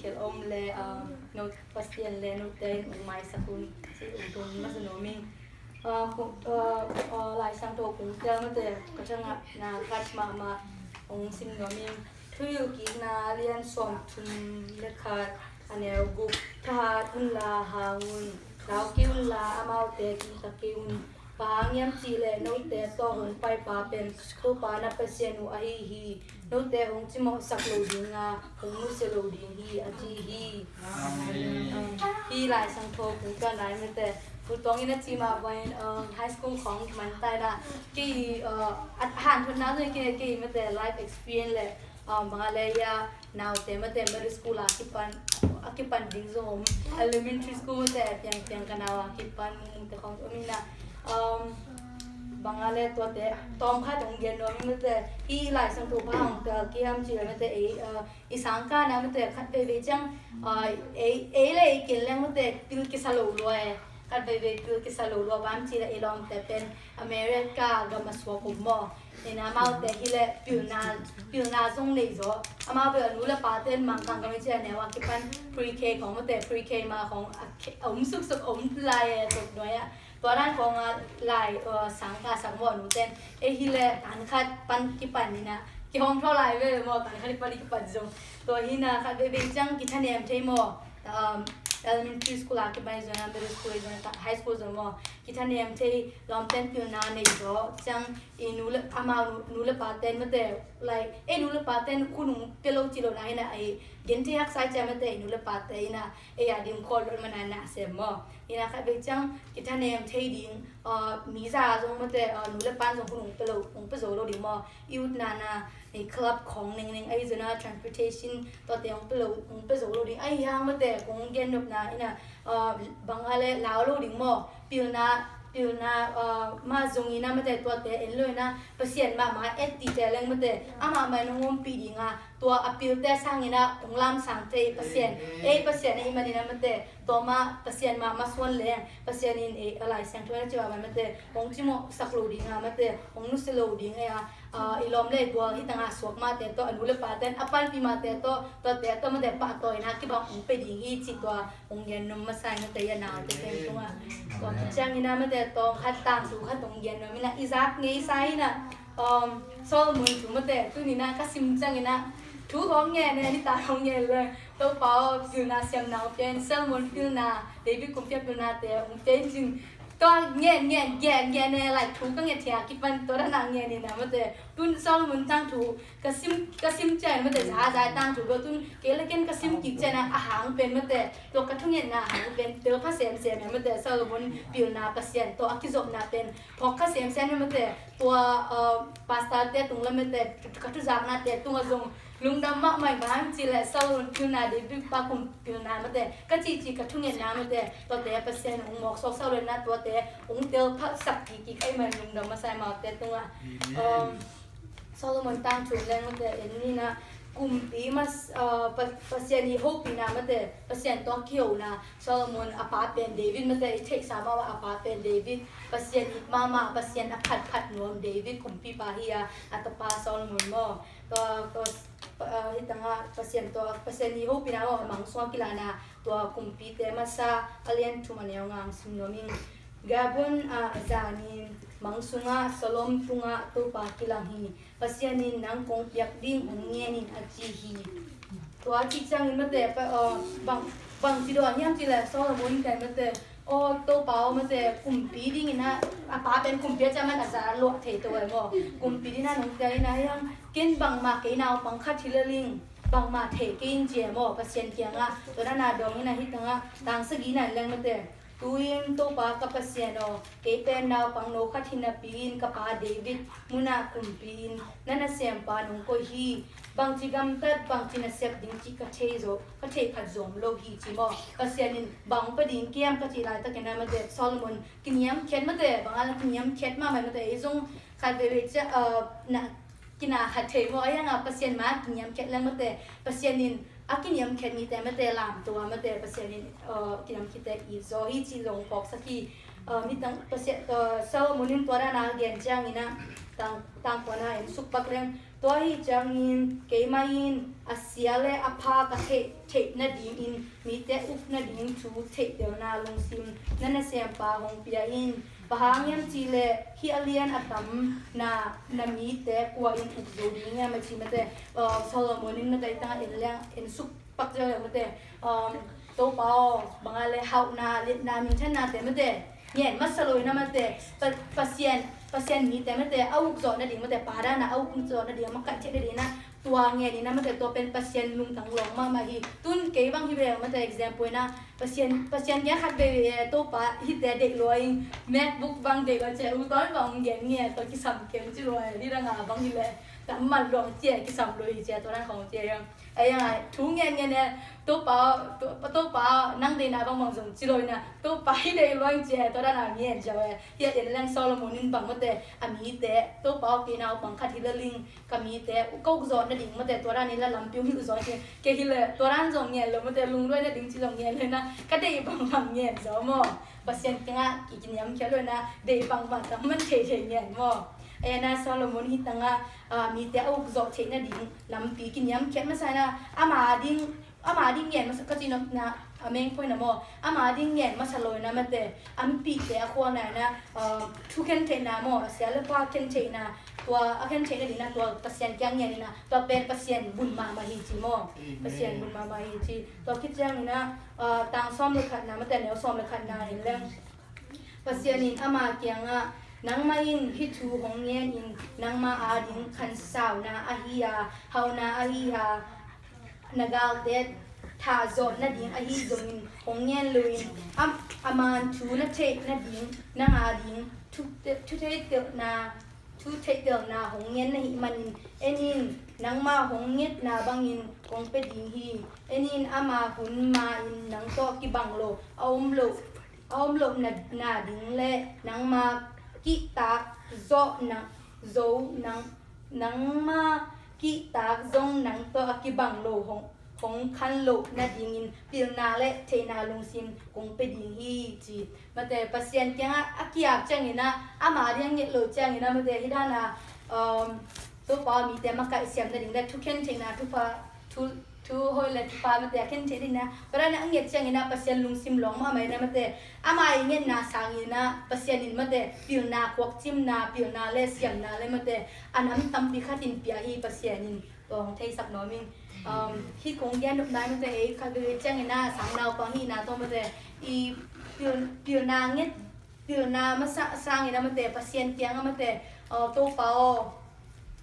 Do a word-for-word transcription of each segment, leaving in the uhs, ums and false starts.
Khel om le, ah, no Pasian le note in ong maisak un ci ong tung masa nuam ing. Ah, ku, ah, ah, Lai Siangtho kong tel mate ka ciangah na khat mahmah ong sim nuam ing. Thuhilhkikna lian sawmthum le khat a neu guk. Thahat unla hang un, lau kei unla amaute kihta kei un. Bang hang hiam cih leh note tawh hong paipa pen Topa na Pasian uh ahi hi. Note hong cimawhsak lo ding a, hong nusia lo ding hi, a ci hi. Amen. Um, hih Lai Siangtho kong tel nai mate, Pu Tawng in a ci mah bangin, um, high school khawng kiman ta in a, kei, uh, a hanthotna zong kei, kei mate life experience le, um, bang a le ia naute mate middle school a kipan, a kipan ding zong om, elementary school mate piang piang ka nau a kipan mungte khawng om in a, um, bang a le tuate tawm khat ong gen nuam ing mate, hih Lai Siangtho pha ong tel kei hiam cih leh mate ei, uh, i sangkahna mate khat veivei ciang, uh, ei, ei le ei ken leng mate pil kisa lo lua e. Khat veivei pil kisa lo lua bang cih leh ei lawmte pen America gam a suak om maw. In a amaute hi leh pilna, pilna zong nei zaw. Amau bel a nu le pate in Mangkang gam i ci a neu a kipan pre-K khawng mate pre-K ma khawng a khe-, a om suksuk om lai e tuk nuai ah. Tua dan khawng a lai, uh, sangkah sak maw a nute in. Ei hi leh tan khat pan kipan in a. Kihawng thaw lai ve maw tan khat kipan kipan zong. Tua hi in a khat veivei ciang kithanem thei maw. Um, elementary school a kipan i zong a middle school i zong a high school zong maw. Kithanem thei lawmte in pilna nei zaw. Ciang i nu le, amau nu, nu le pate in mate, like, ei nu le pate in khunung pia lo ci lo na hi in a ei gen thei haksa i ci a mate i nu le pate in a ei a ding khawl lo mana na sem maw. Hi in a khat vei ciang kithanem thei ding, uh, mi za zong mate, uh, nu le pan zong khunung pia lo, hong pia zo lo ding maw. I utna na, i club khawng ningning, ahi zong a transportation, tuate hong pia lo, hong pia zo lo ding. Ahi hang mate, kong gen nopna in a, uh, bang a le lau lo ding maw. Pilna, pilna, uh, mah zong in a mate tuate en lo in a, Pasian mahmah et tite leng mate, amah mah in hong ompih ding a, tua a pilte sang in a, hong lamsang thei Pasian. Amen. Ei Pasian ahih man in a mate, tua mah Pasian mahmah suan leng, Pasian in ei a Lai Siangtho in a ci mahmah mate, hong cimawhsak lo ding a mate, hong nusia lo ding a, uh, i lawm le i gual hi tang a suak mahte tawh, a nu le pate in a panpih mahte tawh, tuate tawh mate pahtawi in a kibang hong pia ding hi cih tua hong gen nuam masa in a tei a naute teng tungah. Tua khit ciangin a mate tawm khat tangthu khat hong gen nuam in a i zak ngei sa in a, um, Solomon thu mate tuni in a ka sim ciangin a thu hong ngen e, nitak hong ngen le Topa aw pilna siamna hong pia in, Solomon pilna, David kumpi a pilnate hong pia in cin. Tua ngen ngen ngen ngen e, lai thu ka nget hi a kipan tua dan a ngen in a mate tun Solomon tangthu ka sim, ka sim ciang mate, za za tangthu bel tun kei le ken ka sim kik ciang a, a hang pen mate, tua ka thungetna a hang pen tel pha semsem e mate, Solomon pilna Pasian tawh a kizopna pen phawk pha semsem e mate, tua, uh, pastor te tung le mate, ka thuzaknate tungah zong lungdam mahmah, bang hang cih leh Solomon pilna, David pa kum pilna mate, ka cihcih ka thungetna mate, tuate Pasian hong mawk sawksak lo in a, tuate hong tel pha sak kik kik ahih man lungdam masa e amaute tungah. Amen. Um, Solomon tangthu leng mate en ni in a, kumpi mas, uh, Pa-, Pasian i hopihna mate, Pasian tawh kihona, Solomon a pa pen David mate i theihsa mahmah a pa pen David, Pasian it mahmah, Pasian a phatphat nuam David kumpipa hi a, a tapa Solomon maw. Tua, tua, uh, hi tang a Pasian tua, Pasian i hopihna maw, a mang sungah kilahna, tua kumpite masa a lian thum a neu nga sim nuam ing. Gabon a zanin mang sungah Solomon tungah Topa kilang hi. Pasian in nang kong piak ding hong ngen in a ci hi. Tua cih ciangin mate, pa, uh, bang, bang ci dawn hiam cih leh Solomon pen mate, aw Topa aw mate, kumpi dingin a, a pa pen kumpi a ciah man a za luah thei to e maw. Kumpi dingin a nong tel in a hiang, ken bangmah kei naupang khat hi le ling, bangmah thei kei in ci e maw, Pasian kiangah. Tua dan a dawng in a hi tang a, tang sagihna in leng mate, Tu-in Topa ka Pasian aw, kei pen naupang no khat hi napi-in ka pa David munah kumpi-in na nasempa nong koih hi. Bangci gamtat, bangci na sep ding cih ka thei zo, ka thei khat zong lo hi ci maw. Pasian in bang pia ding kiam ka cih laitakin a mate Solomon kiniamkhiat mate, bang a la kiniamkhiat mahmah mate, ei zong khat veivei ciah, uh, na kina khat thei maw, a hiang a Pasian ma kiniamkhiat leng mate, Pasian in a kiniamkhiat mite mate lamto a mate, Pasian in, uh, kiniamkhiatte it zaw hi cih zong phawksak hi. Aa, mi tang Pasian, aa, Solomon in tua dan a gen ciangin ah, tang, tang kuana en suk pak leng, tua hi ciangin keimah in a sia le a pha ka theih, theih nadingin mite uk nading thu theihtelna lungsim na nasempa hong pia in. Bang hang hiam cih leh hih a lian a tam na, na mite kua in uk zo ding hiam a ci mate. Aa, Solomon in mate i tangah en leng, en suk pak zel leng mate. Aa, Topa aw, bang a le hauhna, liatna, minthannate mate ngen masa lo in ah mate, Pa-, Pasian, Pasian mite mate a uk zawh nading mate, pa dan a a uk zawh nading, a makaih theih nading in ah, tua ngen in ah mate, tua pen Pasian lungtang lawng mahmah hi. Tun kei bang hi ve mate, example in ah, Pasian, Pasian kiang khat veve, Topa hihte deih lua ing, MacBook bang deih lua ci a, u tawn bang hong gen nge, tua kisam kem ci lua, hih dang a bang hi leh, tam man luang ci a, kisam lua hi ci a, tua dan khong ci a. Ei, a, thu ngen ngen e, Topa, To-, Topa, nang deihna bangbang zong ci lo in ah, Topa hih deih lua ing ci a, tua dan a ngen ziau e. Hih a en leng Solomon in bang mate, a mite, Topa aw, kei naupang khat hi le ling, ka mite, u ko zawh nading mate, tua dan in la lampi hong hilh zaw ci, kei hi leh, tua dan zong ngen lo mate, lungduai nading ci zong ngen lo in ah, ka deih bangbang ngen zaw maw. Pasian kiangah ki, kiniamkhiat lo in ah, deih bangbang tam man thei thei ngen maw. Ei, a na Solomon hih tangah, aa, mite a uk zawh theih nading lampi kiniamkhiat masa in ah, ama ding, ama ding ngen masa ka ci nop na, a main point ah maw, ama ding ngen masa lo in ah mate, a mipihte a khualna in ah, aa, thu khen theihna maw, a sia le pha khen theihna, tua a khen theih nading in ah tua Pasian kiang ngen in ah, tua pen Pasian bun mahmah hi ci maw. Amen. Pasian bun mahmah hi ci. Tua khit ciangin ah, aa, tang sawm le khatna mate, neu sawm le khatna en leng, Pasian in ama kiangah, nangmah in hih thu hong ngen in, nangmah ading khansauna ahi a, hauhna ahi a, na galte thahzawh nading ahi zongin hong ngen lo in, a, a man thu na theih nading, nang ading thu, thu theihtelna, thu theihtelna hong ngen na hih manin, en in, nangmah hong ngetna bangin kong pia ding hi. En in, ama hun ma-in nang tawh kibang lo, a om lo, a om loh na, na ding le nangma kihtak zawh na, zo nang, nangma kihtak zong nang tawh a kibang lo hong, hong khan loh nadingin pilna le theihna lungsim kong pia ding hi ci. Mate, Pasian kiangah a kiap ciangin ah, ama ding a nget loh ciangin ah, mate, hih dan a, um, Topa mite makaih siam nading le thukhen theihna, thupha, thu, thu hoih le thupha mate a khen theih ding na, tua dan a nget ciangin ah Pasian lungsim lawng mahmah in ah mate, ama i ngetna sangin ah Pasian in mate pilna, khuakcimna, pilna le siamna le mate a nam tampi khat in pia hi Pasian in. Tua hong theisak nuam ing. Um, hih kong gen nop nai mate, ei khat veve ciangin ah sang naupang hihna tawh mate i pil, pilna nget, pilna masa sangin ah mate Pasian kiangah mate, uh, Topa aw,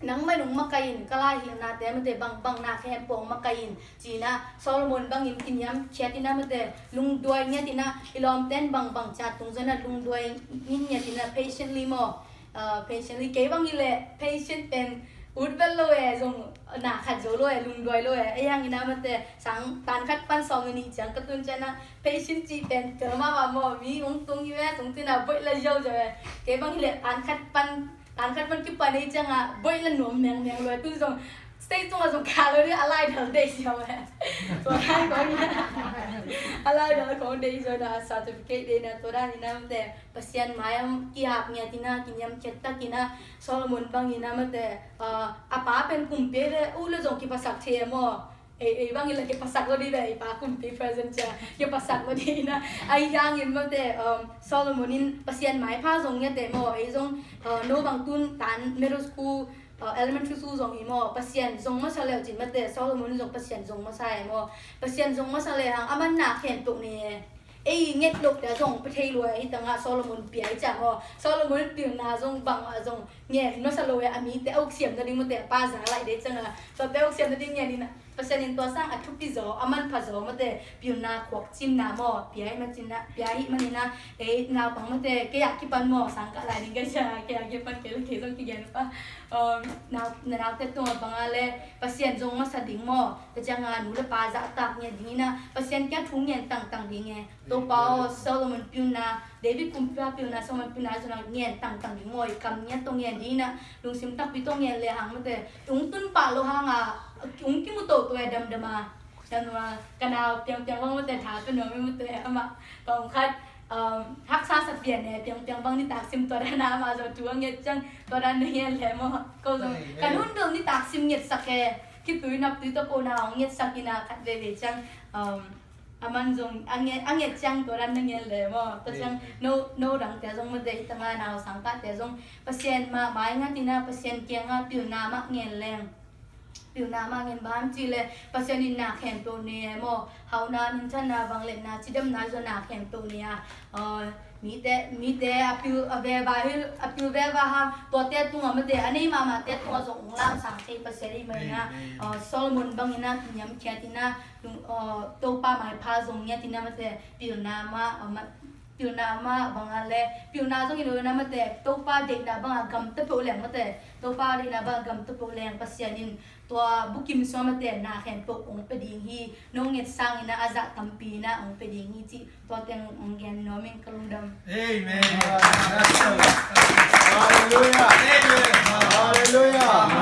nangmah in hong makaih in, ka laihilhnate mate bangbang na khempeuh hong makaih in, ci-in ah Solomon bangin kiniamkhiat in ah mate, lungduai ngiat in ah, i lawmte in bangbang ci a tungtawn ah lungduai ngiat in ah, patiently maw, uh, patiently, kei bang hi leh patient pen ut vet lo e, zong na khat zo lo e, lungduai lo e, a yang in ah mate, sang tan khat pan sawm le nih ciang ka tun ciang ah, patient cih pen tel mahmah maw, mi hong tung hi ve, tung cin ah boih la ziauziau e, kei bang hi leh tan khat pan, tan khat pan kipan ei ciang ah boih la nuam mengmeng lo e, tun zong stage tungah zong kah lo ding, a laidal deih ziau e. Tua dan kong, a laidal kong deih ziau na, certificate deihna, tua dan in ah mate Pasian mai-ah kihap ngiat in ah, kiniamkhiat tak in ah, Solomon bangin ah mate, ah, a pa pen kumpi le uh le zong kiphasak thei e maw. Ei, ei bang hi leh kiphasak lo ding ve, i pa kumpi present ci a, kiphasak lo ding in ah. Ahi hangin mate, um, Solomon in Pasian maipha zong ngiat e maw, ei zong, uh, no bang tun tan middle school, uh, elementary school zong hi maw, Pasian zong masa le uh cin mate, Solomon zong Pasian zong masa e maw. Pasian zong masa le hang, a man na khempeuh nei e. Ei nget loh te zong pia thei lo e, hih tangah Solomon pia hi ciang aw. Solomon pilna zong bang a zong ngen masa lo e, a mite a uk siam nading mate, a pa za laih dei ciang a, tuate a uk siam nading ngen in ah, Pasian in tua sang a thupi zaw, a manpha zaw mate, pilna, khuakcimna maw, pia hi manin ah, pia hi manin ah, ei naupang mate, kei a kipan maw, sang kah lai ding ka cia, kei a kipan kei le kei zong kigen pa, um, nau, na naute tungah bang a le Pasian zong masa ding maw, tua ciang a nu le pa zahtak ngiat ding in ah, Pasian kiang thu ngen tangtang ding e. Topa aw, Solomon pilna, David kumpipa pilna, Solomon pilna zong ngen tangtang ding maw, i kam ngiat tawh ngen ding in ah, lungsim takpi tawh ngen le hang mate, tung tun pah lo hang a, tung kimu toto e, damdam a, damdam a, ka nau piangpiang bang mate, tha pia nuam e mate, amah, kong khat, Um, haksa sa pian e, piang piang bang nitak sim tua dan a amah zong thu a nget ciang tua dan na ngen le maw. Ko zong ka nun bel nitak sim ngetsak e, khitui naptui tawh ko na hong ngetsak ina khat veve ciang, um, aman zong a nget, a nget ciang tua dan na ngen le maw. Tua ciang no, no dangte zong mate hi tanga nau sangkahte zong Pasian mah mai ngat ina Pasian kianga pilna mah ngen leng. Pilna mah ngen bang ci le Pasian in na khempeuh nei e maw. Hauhna, minthanna, vangliatna, cidamna zong na khempeuh nei a. Mite, mite a pil a veva hi, a pil veva hang tuate tungah mate a nei mahmahte tungah zong ong lamsang thei Pasian i mai na. Solomon bangin a niamkhiat ina, Topa maipha zong ngiat ina mate pilna mah, pilna mah banga le pilna zong in ina mate Topa deihna banga gamta peuh leng mate Topa deihna banga gamta peuh leng Pasian in tua bukim sua mate na khempeuh ong pe ding hi. No nget sangin a zah tampi na ong pe ding hi cih tua teng ong gen nuam in ka lungdam. Amen. Hallelujah. Amen. Hallelujah.